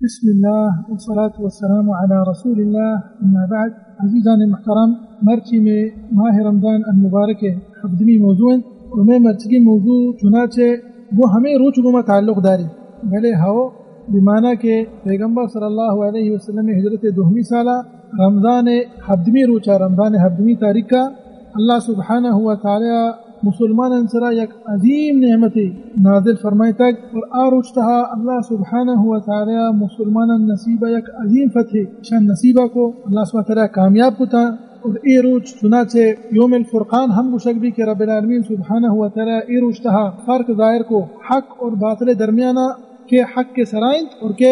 بسم اللہ والصلاة والسلام علی رسول اللہ، اما بعد۔ عزیزان محترم، مرچی میں ماہ رمضان المبارک ہبدمی موضوع انت، اور میں مرچگی موضوع چنانچہ وہ ہمیں روچ گوما تعلق داری، بلے ہو بمانا کہ پیغمبر صلی اللہ علیہ وسلم ہجرت دوہمی سالہ رمضان ہبدمی روچا، رمضان ہبدمی تاریخ کا اللہ سبحانہ و تعالی مسلمانان سرا یک عظیم نعمتے نازل فرمائتگ، اور آ روچ تہا اللہ سبحانہ و تعالی مسلمانان نصیبا یک عظیم فتح شان نصیبا کو، اللہ سبحانہ و تعالی کامیاب کتا۔ اور اے روچ چنانچہ یوم الفرقان ہم گوشگ بی کہ رب العالمین سبحانہ و تعالی اے روچ تہا فرق ظاہر کو حق اور باطل درمیانا، کہ حق کے سرائنت اور کہ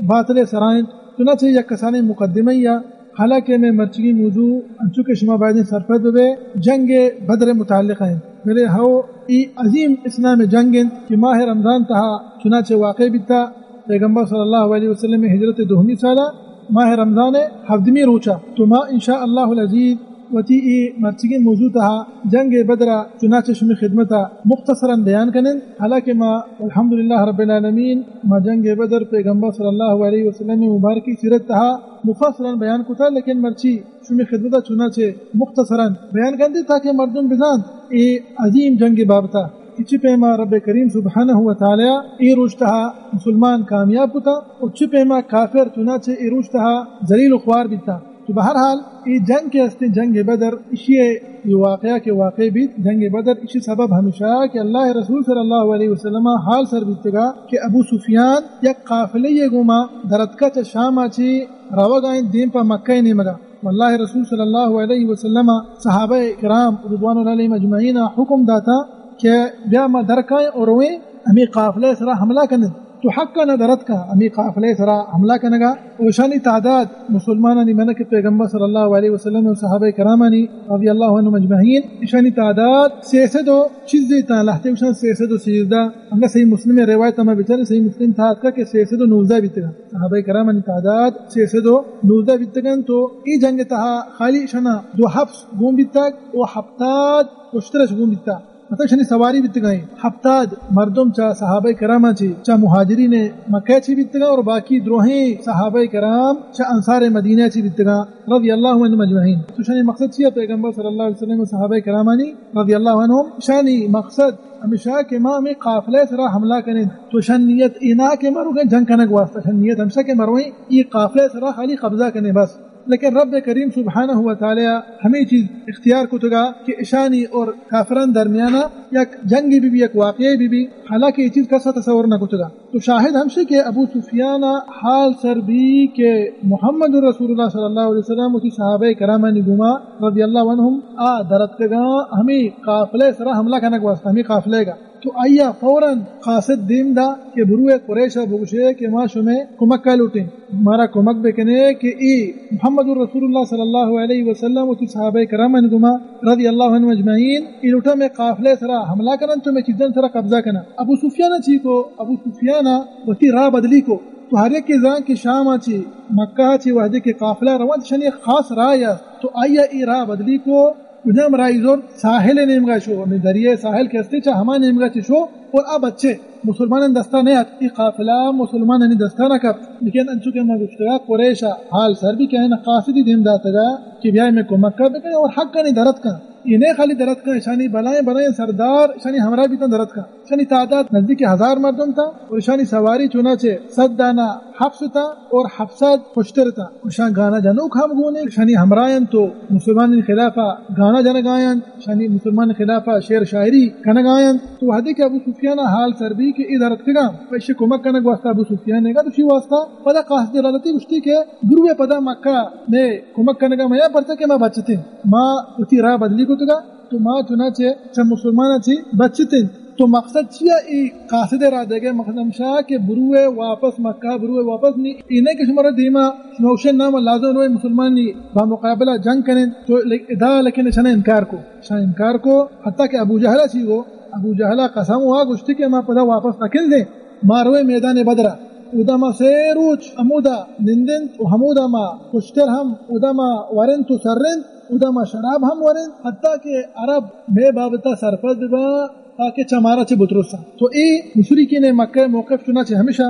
باطل سرائنت۔ چنانچہ یک کسانیں مقدمہ یا حالانکہ میں مرچگی موضوع انچو کہ شما بایدیں سرپد ببے، جنگ بدر متعلق انت، بلے ہو ای عظیم اسلام جنگ انت کہ ماہ رمضان تہا چنانچہ واقع بیتا۔ پیغمبر صلی اللہ علیہ وسلم ہجرت دوہمی سالہ ماہ رمضان ہبدمی روچا، تو ما انشاءاللہ العزیز وتی ای مرچگی موضوع تہا جنگ بدرا چنانچہ شمی خدمتا مختصراً بیان کنن، حالانکہ ما الحمدللہ رب العالمین ما جنگ بدر پیغمبر صلی اللہ علیہ وسلم مبارکی سیرت تہا مفصلاً بیان کتا، لیکن مرچی شمی خدمتا چنانچہ مختصراً بیان کنتے تاکہ مردم بزانت اے عظیم جنگ بابتا کہ چی پیما رب کریم سبحانہ و تعالی اے روچ تہا مسلمان کامیاب کتا اور چی پیما کافر چنانچہ اے روچ تہا ذلیل و خوار بیتا۔ تو بہرحال اے جنگ کہ استیں جنگ بدر، اشی اے واقعہ کہ واقع بیت جنگ بدر، اشی سبب ہمیشہ کہ اللہ رسول صلی اللہ علیہ وسلم حال سر بیتگا کہ ابو سفیان یک قافلے گوما درتکا چہ شام چی روگا انت دیم پہ مکہ نیمگا۔ واللہ رسول صلی اللہ علیہ وسلم صحابہ کرام رضوان اللہ علیہم اجمعین حکم داتا کہ بیا ما درکائیں اور رویں ہمیں قافلے سرا حملہ کنیں۔ تو حق نہ درتکا ہمیں قافلے سرا حملہ کنگا۔ و اشانی تعداد مسلمانانی منہ کہ پیغمبر صلی اللہ علیہ وسلم و صحابہ کرامانی رضی اللہ عنہم اجمعین، اشانی تعداد سیصد و چیزے تا، لہتے اشان سیصد و سیزدہ۔ انگا صحیح مسلم روایت ہما بچار، صحیح مسلم تہا اتکا کہ سیصد و نوزدہ بیتگا۔ صحابہ کرامانی تعداد سیصد و نوزدہ بیتگن، تو ای جنگ تہا خالی اشانا دو حفص گون بیتگ و ہپتاد اشترش گون بیتگ۔ مطلب اشانی سواری بیتگاں ہپتاد مردم چہ صحابہ کراماں چی، چہ مہاجرین مکہ چی بیتگاں اور باقی دروہیں صحابہ کرام چہ انصار مدینہ چی بیتگاں رضی اللہ عنہم اجمعین۔ تو اشانی مقصد چیا؟ پیغمبر صلی اللہ علیہ وسلم و صحابہ کرامانی رضی اللہ عنہم اشانی مقصد ہمیشہ کہ ما ہمیں قافلہ سرا حملہ کنیں۔ تو اشان نیت ای نہ کہ مروگیں جنگ کنگ واسطہ، اشان نیت ہمیشہ کہ مرویں ای قافلہ سرا خالی قبضہ کنیں بس۔ لیکن رب کریم سبحانہ و تعالی ہمیں چیز اختیار کتگا کہ اشانی اور کافران درمیانا یک جنگی بی بی، یک واقعی بی بی، حالانکہ یہ چیز کسا تصور نہ کتگا۔ تو شاہد ہمشی کہ ابو سفیان حال سر بی کہ محمد رسول اللہ صلی اللہ علیہ وسلم و تی صحابہ کرامانی گوما رضی اللہ عنہم آ درتکگاں ہمیں قافلہ سرا حملہ کنگ واسطہ، ہمیں قافلہ گا۔ تو آیا فوراً قاصد دیم دا کہ بروے قریشا بگوشے کہ ما شمے کمک کا لوٹیں، مارا کمک بکنے کہ ای محمد رسول اللہ صلی اللہ علیہ وسلم و تی صحابہ کرامانی گوما رضی اللہ عنہم اجمعین ای لوٹا میں قافلہ سرا حملہ کنن، تو میں چیزن سرا قبضہ کنن۔ ابو سفیان چی کو؟ ابو سفیان وتی راہ بدلی کو۔ تو ہر یک زان کہ شام چی مکہ چی وحدے کہ قافلہ روان شنی خاص راہ است، تو آیا ای راہ بدلی کو۔ کجام راہی زور؟ ساحل نیمگا شو، ہمیں دریائے ساحل کہ استے چا ہما نیمگا چی شو اور آ بچے مسلمانان دستا نہ ات، ای قافلہ مسلمانانی دستا نہ کپت۔ لیکن انچو کہ ما گفتگا قریش حال سر بی کہ آیانا قاصدی دیم داتگا کہ بیائے میں کمک کا بکنے اور حق کنی درت کا۔ ای نے خالی درت کا، اشانی بلائیں بلائیں سردار اشانی ہمراہ بیتن درت کا۔ اشانی تعداد نزدیک ہزار مردم تا اور اشانی سواری چنانچہ صد دانا حفص تا اور ہپت سد پشتر تا۔ اشان گانا جنوک ہم گونے، اشانی ہمراہ انت تو مسلمانانی خلافا گانا جنگ آیاں، اشانی مسلمان خلافا شعر شاعری کنگ آیاں۔ تو وہدے کہ ابو سفیان حال سر بی کہ ای درتکگا، پہ اشی کمک کنگ واسطہ ابو سفیان گا، تو اشی واسطہ پدا قاصد ارادتی گوشتی کہ بروے پدا مکہ میں کمک کنگا میا، پرچہ کہ ما بچتیں، ما وتی راہ بدلی کتگا۔ تو ما چنانچہ چہ مسلماناں چی بچتیں۔ تو مقصد چیا ای قاصد را دگے؟ مقصد ہمشا کہ بروے واپس مکہ، بروے واپس نی، ای نہ کہ شمارا دیما شما اوشن نام لازم نوے مسلمانی با مقابلہ جنگ کنیں۔ تو ل-، ادا لیکن اشان انکار کو، اشان انکار کو۔ حتی کہ ابو جہل چی گو، ابو جہل قسم وا گوشتی کہ ما پدا واپس نکن دیں، ما روے میدان بدرا۔ اودا ما سے روچ ہمودا نندنت و ہمودا ما کشتر ہم اودا ما ورنت و سرنت۔ اودا ما شراب ہم وریں، حتی کہ عرب مئے بابتا سرپد بباں، تاکہ چہ مارا چہ بترساں۔ تو اے مشرکین مکہ موقف چنانچہ ہمیشہ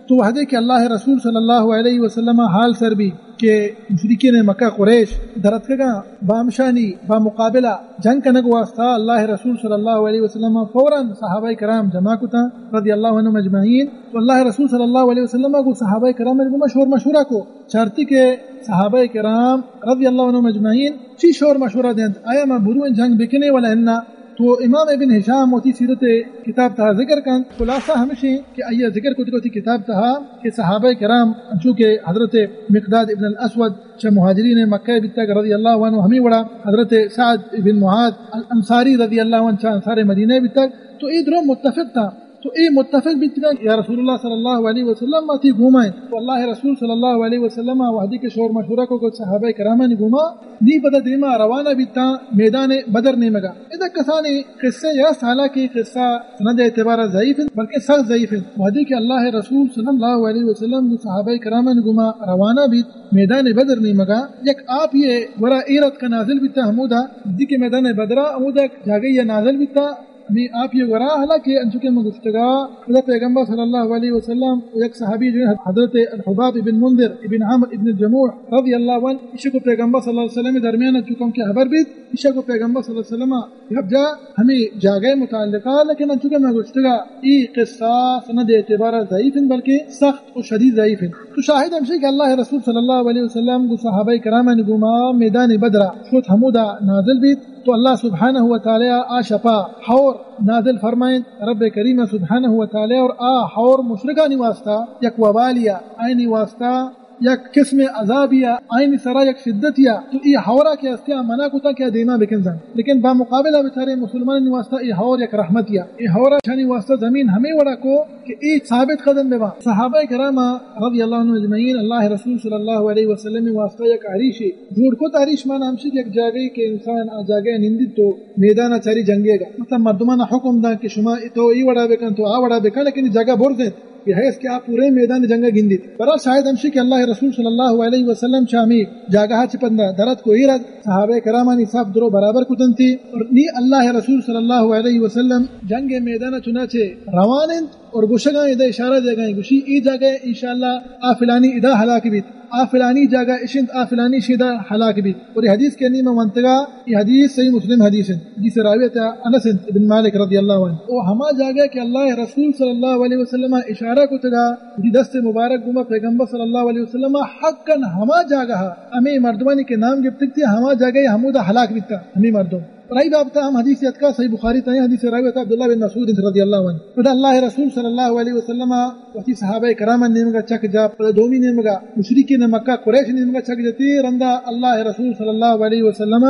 تو وہدے کہ اللہ رسول صلی اللہ علیہ وسلم حال سر بی کہ مشرکین مکہ قریش درتکگاں، بامشانی با مقابلہ جنگ کنگ واسطہ اللہ رسول صلی اللہ علیہ وسلم فوراً صحابہ کرام جمع کتا رضی اللہ عنہم اجمعین۔ تو اللہ رسول صلی اللہ علیہ وسلم کو صحابہ کرام گوما شور مشورہ کو، چارتی کہ صحابہ کرام رضی اللہ عنہم اجمعین چی شور مشورہ دینت، آیا ما بروئیں جنگ بکنے ولا انا؟ تو امام ابن ہشام وتی سیرت کتاب تہا ذکر کنت، خلاصہ ہمشیں کہ آیا ذکر کت وتی کتاب تہا کہ صحابہ کرام، چونکہ حضرت مقداد ابن الاسود چہ مہاجرین مکہ بیتگ رضی اللہ عنہ، ہمیں وڑا حضرت سعد ابن معاذ الانصاری رضی اللہ عنہ چہ انصار مدینہ بیتگ، تو اے درو متفق تا۔ تو اے متفق بیتگاں کہ یا رسول اللہ صلی اللہ علیہ وسلم، ما تئی گوما ایں۔ تو اللہ رسول صلی اللہ علیہ وسلم وہدی کہ شور مشورہ کو، کو صحابہ کرامانی گوما، نی پدا دیما روانہ بیتاں میدان بدر نیمگا۔ ادا کسانی قصہ یا سالہ کی قصہ سند اعتبار ضعیف انت، بلکہ سخت ضعیف انت۔ وہدی کہ اللہ رسول صلی اللہ علیہ وسلم صحابہ کرامانی گوما روانہ بیت میدان بدر نیمگا، یک آپ یہ ورا ایرت کا نازل بیتا ہمودا، وہدی کہ میدان بدرا ہمودا جاگہ یہ نازل بیتا، ہمے آپ یہ ورا، حالانکہ انچو کہ من گفتگا، خدا پیغمبر صلی اللہ علیہ وسلم و یک صحابی جو ہے حضرت الحباب ابن منذر ابن عمرو ابن الجموح رضی اللہ عنہ، ایشی کو پیغمبر صلی اللہ علیہ وسلم درمیان چکم کہ خبر بیت، ایشی کو پیغمبر صلی اللہ علیہ وسلم گپ جا ہمیں جاگہ متعلقہ، لیکن انچو کہ من گفتگا، ای قصہ سند اعتبار ضعیف ہیں، بلکہ سخت و شدید ضعیف ہیں۔ تو شاہد ہمشی کہ اللہ رسول صلی اللہ علیہ وسلم گو صحابہ کرامانی گوما میدان بدرا شوت ہمودا نازل بیت، تو اللہ سبحانہ و تعالی آ شپا ہور نازل فرمائیں۔ رب کریم سبحانہ و تعالی اور آ ہور مشرکانی واسطہ یک وبالیا، آئینی واسطہ یک قسم عذابیا، آئینی سرا یک شدتیا۔ تو ای ہورا کہ ہستیا منع کتا کہ دیما بکنزن، لیکن با مقابلہ بچارے مسلمانانی واسطہ ای ہور یک رحمتیا۔ ای ہورا چانی واسطہ زمین ہمیں وڑا کو کہ ای ثابت قدم ببا۔ صحابہ کرام رضی اللہ عنہ اجمعین اللہ رسول صلی اللہ علیہ وسلم واسطہ یک عریشے جوڑ کت۔ عریش مانا ہمشی کہ یک جاگہی کہ انسان آ جاگہ نندی تو میدان چاری جنگے گا، مطلب مردمان حکم دا کہ شما تو ای وڑا بکن، تو آ وڑا بکن، لیکن جگہ برز ہے کہ حیث کہ آ پورے میدان جنگ گندی۔ برا شاید ہمشی کہ اللہ رسول صلی اللہ علیہ وسلم چامی جاگہ چ پندا درت کو ایرت صحابہ کرامانی صف درو برابر کتنتی اور نی اللہ رسول صلی اللہ علیہ وسلم جنگ میدان چنانچہ روان انت۔ اور گوشگاں ادا اشارہ دیگاں، گوشی ای جاگہ انشاءاللہ آ فلانی ادا ہلاک بیت، آ فلانی جاگہ اشنت، آ فلانی شدا ہلاک بیت۔ اور یہ حدیث کے نیمہ منتگا، یہ حدیث صحیح مسلم حدیث انت، جس راویت انس انت ابن مالک رضی اللہ عنہ۔ او ہما جاگہ کہ اللہ رسول صلی اللہ علیہ وسلم اشارہ کو تگا، دی دست مبارک گما پیغمبر صلی اللہ علیہ وسلم حقا ہما جاگہ، ہمیں مردمانی کے نام گپتک تھی، ہما جاگہ ہمودا ہلاک بیتا ہمیں مردم۔ اور ای بابتا ہم حدیث اتکا صحیح بخاری تائیں، حدیث راوی اتکا عبداللہ بن مسعود رضی اللہ عنہ۔ پدا اللہ رسول صلی اللہ علیہ وسلم وتی صحابہ کرام نیمگا چک جا، پدا دومی نیمگا مشرکین مکہ قریش نیمگا چک جتی، رندا اللہ رسول صلی اللہ علیہ وسلم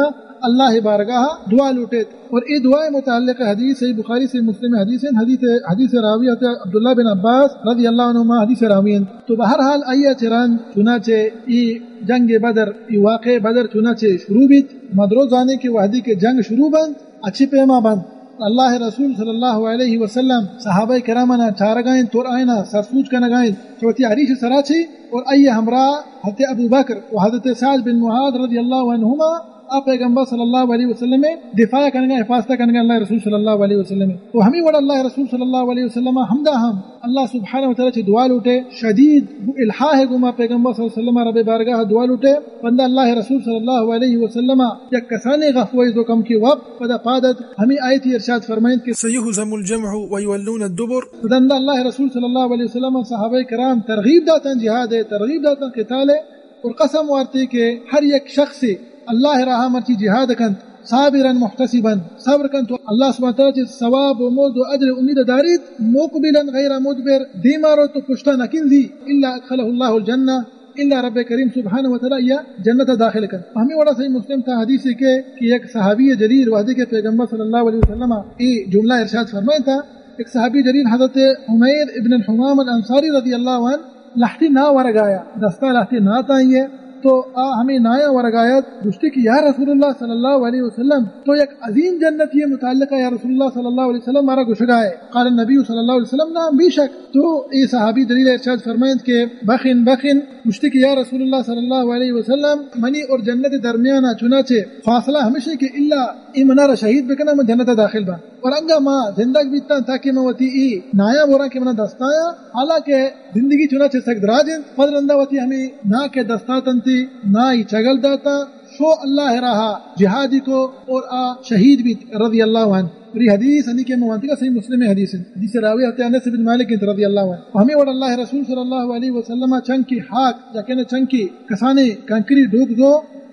اللہ بارگاہ دعا لوٹیت۔ اور ای دعا متعلق حدیث صحیح بخاری سے مسلم حدیث ہیں، حدیث، حدیث راوی اتکا عبداللہ بن عباس رضی اللہ عنہما حدیث راوی ہیں۔ تو بہرحال آیا چران چنانچہ ای جنگ بدر، ای واقعہ بدر چنانچہ شروع بیت۔ مدرو زانے کہ وحدی کے جنگ شروع بند، اچھی پیما بند۔ اللہ رسول صلی اللہ علیہ وسلم صحابہ کرامانا چارگائیں، تور آئینا سرسوج کنگائیں، چوتی عریش سراچی اور ای ہمراہ حضرت ابو بکر و حضرت سعد بن معاذ رضی اللہ عنہما آ پیغمبر صلی اللہ علیہ وسلم دفاع کنگا، حفاظت کنگا اللہ رسول صلی اللہ علیہ وسلم۔ تو ہمیں وڑا اللہ رسول صلی اللہ علیہ وسلم ہمدا ہم اللہ سبحانہ و تعالی چہ دعا لوٹے، شدید الحاح گما پیغمبر صلی اللہ علیہ وسلم رب بارگاہ دعا لوٹے، بندہ اللہ رسول صلی اللہ علیہ وسلم یک کسانے غفوی دو کم کی وقت پدا پادت ہمیں آیتی ارشاد فرمائند کہ سیہزم الجمع ویولون الدبر۔ بندہ اللہ رسول صلی اللہ علیہ وسلم صحابہ کرام ترغیب داتن جہاد ہے، ترغیب داتن قتال ہے، اور قسم وارتے کہ ہر یک شخص اللہ راہ مرچی جہاد کنت، صابرا محتسبا، صبر کنت، تو اللہ سبحانہ وتعالی چہ ثواب و مزد و اجر امید داریت، مقبلا غیر مدبر، دیما رو تو پشتا نکنزی، الا ادخلہ اللہ الجنہ، الا رب کریم سبحانہ وتعالی یا جنت داخل کنت۔ ہمیں وڑا صحیح مسلم تا حدیث ہے کہ، کہ یک صحابی جلیل وحدی کے پیغمبر صلی اللہ علیہ وسلم ای جملہ ارشاد فرمائے تا، ایک صحابی جلیل حضرت عمیر ابن الحمام الانصاری رضی اللہ عنہ لہتی نا ورگایا، دستا لہتی نا تائیے، تو آ ہمیں نایا ورگایا، گوشتی کہ یا رسول اللہ صلی اللہ علیہ وسلم، تو یک عظیم جنتی متعلقہ یا رسول اللہ صلی اللہ علیہ وسلم مارا گوشگائے۔ قال النبی صلی اللہ علیہ وسلم، نعم، بے شک۔ تو اے صحابی جلیل ارشاد فرمائند کہ بخن بخن گوشتی کہ یا رسول اللہ صلی اللہ علیہ وسلم، منی اور جنت درمیان چنانچہ فاصلہ ہمیشی کہ الا اے منارا شہید بکناں، من جنت داخل باں۔ اور انگا ما زندگ بیتاں تاکہ ما وتی اے نایاں بوراں کہ منا دستایاں، حالانکہ زندگی چنانچہ سک دراج انت۔ پد رندا وتی ہمے نا کہ دستاتنتی، نا ای چگل داتاں، شو اللہ راہا جہادی کو اور آ شہید بیت رضی اللہ عنہ۔ اور یہ حدیث ہنی کہ من وانتگا صحیح مسلم حدیث انت۔ حدیث راوی حضرت انس بن مالک انت رضی اللہ عنہ۔ و ہمے وڑ اللہ رسول صلی اللہ علیہ وسلم چنکی ہاک یا کہنا چنکی کسانی کنکری ڈوک دو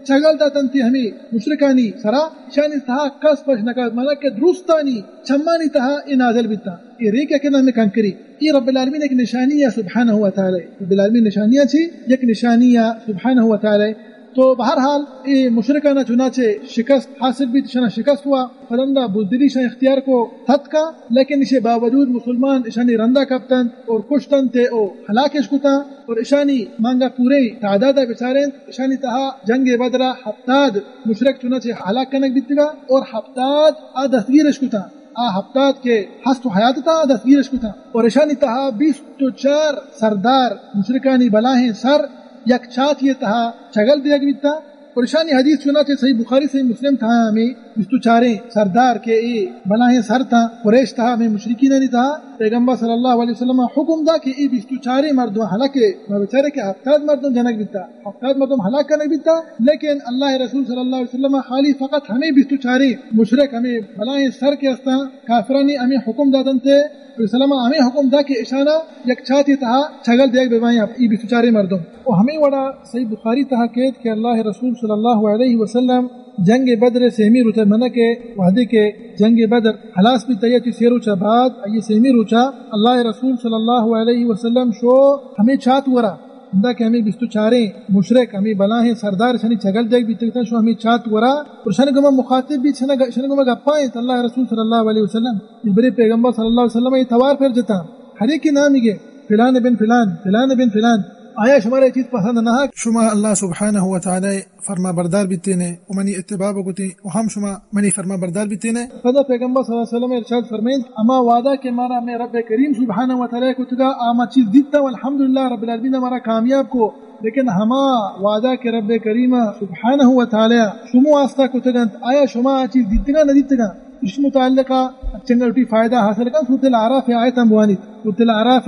چگل داتنتی ہمے مشرکانی سرا، اشانی تہا کس پش نکات، مانا کہ درستانی چمانی تہا اے نازل بیتا۔ اے ریک کہ نام کنکری، اے رب العالمین ایک نشانی ہے سبحانہ و تعالی۔ رب العالمین نشانی ہے چی؟ یک نشانی ہے سبحانہ و تعالی۔ تو بہرحال اے مشرکانا چنانچہ شکست حاصل بیت، اشانا شکست ہوا، پدندا بزدلی اشان اختیار کو تتکا، لیکن اشے باوجود مسلمان اشانی رندا کپتنت اور کشتنت او ہلاکش کتا۔ اور اشانی مانگا پورے تعداد بچاریں، اشانی تہا جنگ بدرا ہفتاد مشرک چنانچہ ہلاک کنگ بیتگا اور ہفتاد آ دستگیرش کتا۔ آ ہفتاد کہ ہست و حیات تا، آ دستگیرش کتا۔ اور اشانی تہا بیست و چار سردار مشرکانی بلاہیں سر یک چاتی تہا چگل دیگ بیتا۔ اور اشانی حدیث چنانچہ صحیح بخاری صحیح مسلم تہا ہمیں بیست و چاریں سردار کہ اے بلاہیں سر تا قریش تہا ہمیں مشرکینانی تہا پیغمبر صلی اللہ علیہ وسلم حکم دا کہ اے بیست و چاریں مردم ہلاکے، ما بچارے کہ ہفتاد مردم جنگ بیتا، ہفتاد مردم ہلاک کنگ بیتا، لیکن اللہ رسول صلی اللہ علیہ وسلم خالی فقط ہمیں بیست و چاریں مشرک، ہمیں بلاہیں سر کہ استاں کافرانی ہمیں حکم داتنتے، رسول اللہ ہمیں حکم دا کہ اشانا یک چاتی تہا چگل دیگ ببائیں ای بیست و چاریں مردم۔ و ہمیں وڑا صحیح بخاری تہا کیت کہ اللہ رسول صلی اللہ علیہ وسلم جنگ بدر سیمی روچا، منا کہ وہدے کہ جنگ بدر خلاص بیتا، ایتی سے روچا بعد، ای سیمی روچا اللہ رسول صلی اللہ علیہ وسلم شو ہمیں چات ورا، ہندا کہ ہمیں بیست و چاریں مشرک، ہمیں بلاہیں سردار اشانی چگل دیگ بیتگتاں، شو ہمیں چات ورا، اور اشانی گما مخاطب بیت، اشانی گ-، اشانی گما گپائیں، اللہ رسول صلی اللہ علیہ وسلم، برے پیغمبر صلی اللہ علیہ وسلم یہ توار پر جتا، ہر ایک نامی گے، فلان بن فلان، فلان بن فلان، آیا شمارا یہ چیز پسند نہ؟ شما اللہ سبحانہ و تعالی فرما بردار بیتینے و منی اتباع بکتیں و ہم شما منی فرما بردار بیتینے۔ پدا پیغمبر صلی اللہ علیہ وسلم ارشاد فرمائیں، اما وعدہ کہ مارا میں رب کریم سبحانہ و تعالی کتگا، آ ما چیز دیتا و الحمدللہ رب العالمین مارا کامیاب کو، لیکن ہما وعدہ کہ رب کریم سبحانہ و تعالی شما واسطہ کتگنت، آیا شما آ چیز دیتگا نہ دیتگا؟ اس متعلقہ چنگا وتی فائدہ حاصل کن، سورۃ الاعراف آیت ہم بوانیت، سورۃ الاعراف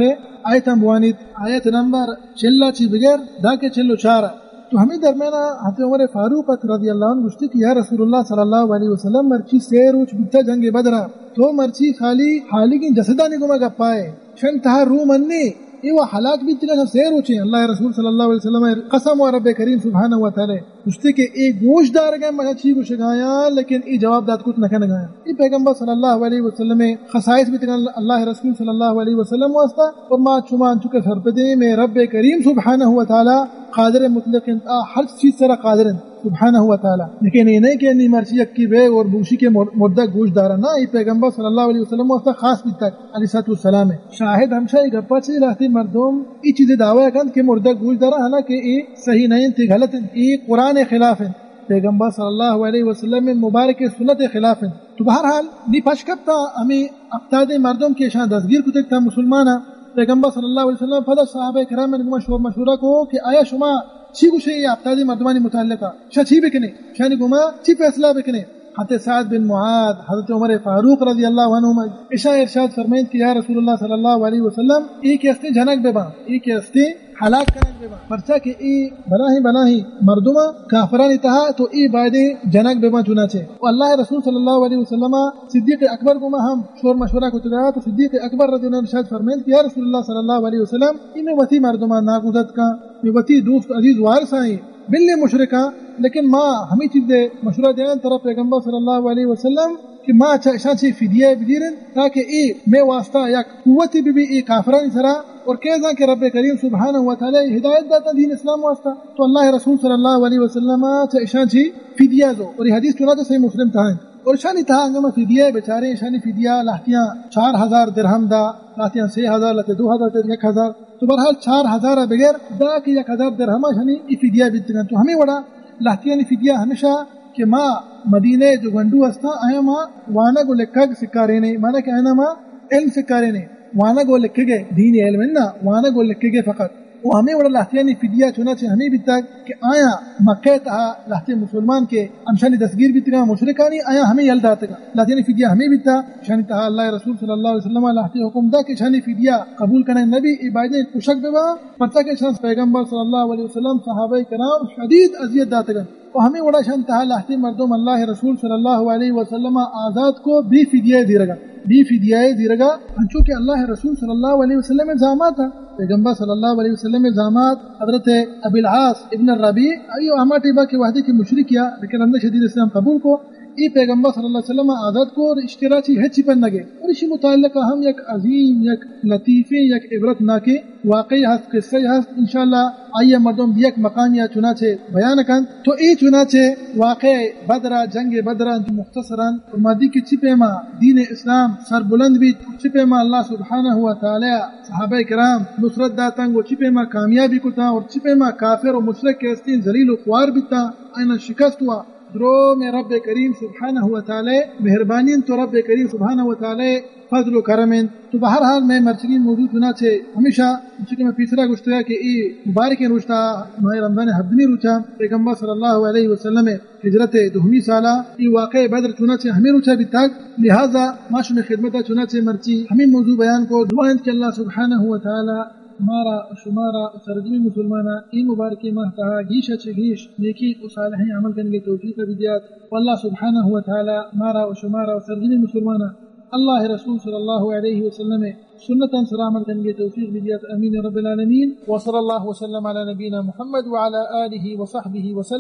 آیت ہم بوانیت، آیت نمبر چل چی بگر داں کہ چل و چار۔ تو ہمیں درمیان حضرت عمر فاروق رضی اللہ عنہ گوشتی کہ یا رسول اللہ صلی اللہ علیہ وسلم، مرچی سے روچ بیتا جنگ بدرا، تو مرچی خالی حالیگیں جسدانی گما گپائے، شن تہا روح منی، اے و ہلاک بیتگا، شن سے روچیں۔ اللہ رسول صلی اللہ علیہ وسلم قسم و رب کریم سبحانہ و تعالی گوشتی کہ اے گوش دارگا منا چی گوشگایا، لیکن اے جواب دات کت نکنگایا۔ اے پیغمبر صلی اللہ علیہ وسلم خصائص بیتگا، اللہ رسول صلی اللہ علیہ وسلم واسطہ۔ اور ما شما انچو کہ سرپدیں، میں رب کریم سبحانہ و تعالی قادر مطلق انت، آ ہر چیز سرا قادر انت سبحانہ و تعالی۔ لیکن اے نہیں کہ نی مرچی یکی بے اور بوشی کے مر-، مردہ گوش دارا، نہ، اے پیغمبر صلی اللہ علیہ وسلم واسطہ خاص بیتگ علیہ الصلوۃ والسلام ہے۔ شاہد ہمشہ اے گپا چی لہتے مردم اے چیزے دعوی کنت کہ مردہ گوش دارا، حالانکہ اے صحیح نہیں انت، اے غلط انت، اے قرآن خلاف انت، پیغمبر صلی اللہ علیہ وسلم مبارک سنت خلاف انت۔ تو بہرحال نی پش کپتا ہمیں ہفتاد مردم کہ اشاں دستگیر کتگ تا مسلماناں۔ پیغمبر صلی اللہ علیہ وسلم پدا صحابہ کرام گما شور مشورہ کو کہ آیا شما چی گوشے اے ہفتاد مردمانی متعلقہ؟ شا چی بکنے؟ شانی گما چی فیصلہ بکنے؟ حضرت سعد بن معاذ، حضرت عمر فاروق رضی اللہ عنہما، اشاں ارشاد فرمائیت کہ یا رسول اللہ صلی اللہ علیہ وسلم، اے کہ استیں جنگ بباں، اے کہ استیں ہلاک کنگ بباں، پرچا کہ اے بلاہیں بلاہیں مردماں کافرانی تہا، تو اے بایدیں جنگ بباں چنانچہ۔ و اللہ رسول صلی اللہ علیہ وسلم صدیق اکبر گوما ہم شور مشورہ کتگا، تو صدیق اکبر رضی اللہ عنہ ارشاد فرمائیت کہ یا رسول اللہ صلی اللہ علیہ وسلم، اے میں وتی مردماں ناکوزتکاں، میں وتی دوست عزیز وارث آئیں، بلے مشرکاں، لیکن ما ہمیں چیز دے مشورہ دیاں طرف پیغمبر صلی اللہ علیہ وسلم کہ ما چا اشاں چی فدیہ بگیرن تاکہ اے میں واسطہ یک قوتی بی بی اے کافرانی سرا، اور کہہ زاں کہ رب کریم سبحانہ و تعالی ہدایت داتا دین اسلام واسطہ۔ تو اللہ رسول صلی اللہ علیہ وسلم چا اشاں چی فدیہ دو، اور یہ حدیث چنانچہ صحیح مسلم تہا انت۔ اور اشانی تہا انگا ما فدیہ بچاریں، اشانی فدیہ لہتیاں چار ہزار درہم دا، لہتیاں سے ہزار، لہتے دو ہزار، لہتے یک ہزار۔ تو بہرحال چار ہزار بگر دا کہ یک ہزار درہم اشانی ای فدیہ بیتگن۔ تو ہمیں وڑا لہتیانی فدیہ ہمیشہ کہ ما مدینہ جو گونڈو ہستاں، آیا ما وانگ و لکھگ سکارینیں، مانا کہ آیا ما علم سکارینیں، وانگ و لکھگے دینی علم انت نا، وانگ و لکھگے فقط۔ و ہمے وڑا لہتیانی فدیہ چنانچہ ہمے بیتگ کہ آیاں مکہ ءِ تہا لہتے مسلمان کہ ہمشانی دستگیر بیتگاں، مشرکانی، آیاں ہمے یل داتگاں۔ لہتیانی فدیہ ہمے بیتا، اشانی تہا اللہ ءِ رسول صلی اللہ علیہ وسلم ءَ لہتے حکم دا کہ اشانی فدیہ قبول کنگ نبی، اے بایدیں کشگ بباں، پرچا کہ اشاں پیغمبر صلی اللہ علیہ وسلم، صحابہ کرام شدید اذیت داتگاں۔ و ہمے وڑا اشان تہا لہتے مردم اللہ ءِ رسول صلی اللہ علیہ وسلم ءَ آزاد کو بے فدیہ زیرگا، بے فدیہ زیرگا، انچو کہ اللہ ءِ رسول صلی اللہ علیہ وسلم ءِ زامات ءَ، پیغمبر صلی اللہ علیہ وسلم ءِ زامات حضرت ابی العاص ابن الربیع، ایو ہما ٹیبا کہ وہدے کہ مشرک یا، لیکن رند شدید اسلام قبول کو، اے پیغمبر صلی اللہ علیہ وسلم ءَ آزاد کو اور اشکرا چی ہچی پر نگے۔ اور اشی متعلق ہم یک عظیم، یک لطیفیں، یک عبرت ناکیں واقعی ہست، قصہ ہست، انشاءاللہ آئی ءَ مردم یک مقامی ءَ چنانچہ بیان کنت۔ تو اے چنانچہ واقعہ بدر ءَ، جنگ بدر ءَ مختصراً فرمادی کہ چی پیما دین اسلام سربلند بیت، چی پیما اللہ سبحانہ و تعالی صحابہ کرام نصرت داتنگ و چی پیما کامیابی کتاں اور چی پیما کافر و مشرک کہ ہستیں ذلیل و خوار بیتاں، آیاں شکست ہوا۔ درو میں رب کریم سبحانہ و تعالی مہربانی انت و رب کریم سبحانہ و تعالی فضل و کرم انت۔ تو بہرحال میں مرچگی موضوع چنانچہ ہمیشہ چونکہ میں پیسرا گوشتگا کہ اے مبارکیں روچ تا ماہ رمضان ہبدمی روچا پیغمبر صلی اللہ علیہ وسلم ہجرت دومی سالا اے واقعہ بدر چنانچہ ہمیں روچا بیتگ، لہذا ما شمے خدمتا چنانچہ مرچی ہمیں موضوع بیان کو۔ دعا انت کہ اللہ سبحانہ و تعالی مارا و شمارا و سرجمیں مسلماناں اے مبارکیں ماہ تہا گیش چہ گیش نیکیں و صالحیں عمل کنگے توفیق بدیات۔ و اللہ سبحانہ و تعالی مارا و شمارا و سرجمیں مسلماناں اللہ رسول صلی اللہ علیہ وسلم سنتاں سرا عمل کنگے توفیق بدیات۔ آمین رب العالمین۔ و صلی اللہ وسلم علی نبینا محمد وعلی آلہ وصحبہ وسلم۔